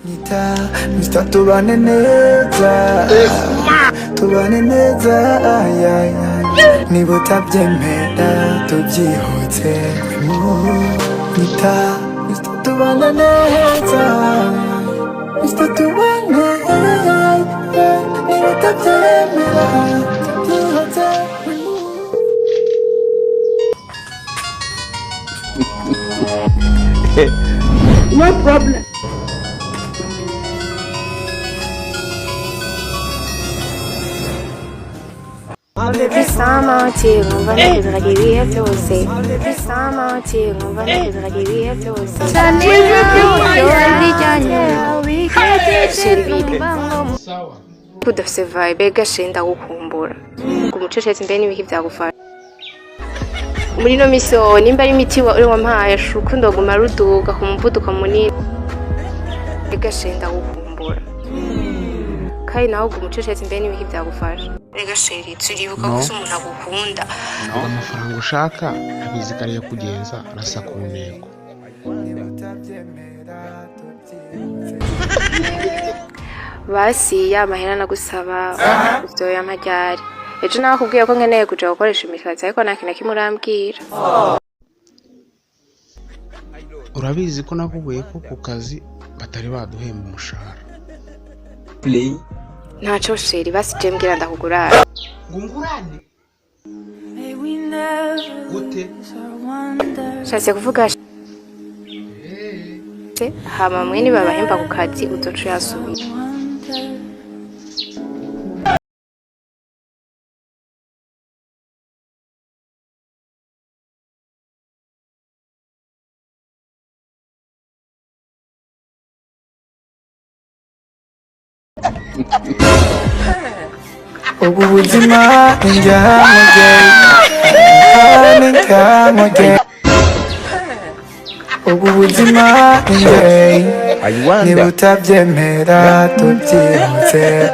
Nyita Mr. Tubane neza, tubane neza, ay, ay, ay. Niba utabyemera tubyihutse. Nyita Mr. Tubane neza, Mr. Tubane, ay, ay. Niba utabyemera tubyihutse. No problem. Sans mentir, on va nous ibihe byose. Sans mentir, on va nous ibihe byose. Chéri, bite? Udafise vibe ega chéri, ndagukumbura. Umucecetse mbe n'ibiki vyagufasha muri ino misi? Wowe nimba ari imiti wampaye, urukundo ruguma ruduga ku muvuduko munini. Ega chéri, ndagukumbura, kandi nawe uguma ucecetse, mbe n'ibiki vyagufasha? Ega chéri, turibuka ko se umuntu agukunda. Amafaranga ushaka abizi ko ariyo kugenza arasa ku ntego. Niba utabyemera tubyihutse. Basi ya mahera nagusaba uzoyampa ryari? Ejo nakubwiye ko nkeneye kuja gukoresha imishatsi, ariko nta kintu na kimwe urambwira. Urabizi ko nakubwiye ko ku kazi batari baduhemba umushahara. Ntaco chéri, basi je mbwira ndakugurana. Ngo ngurane gute? Shatse kuvuga se hama mwe nibabahemba ku kazi uzoca uyasubira. Ubu buzima injyamuge injyamuge, ubu buzima injye, niba utabyemera tubyihutse.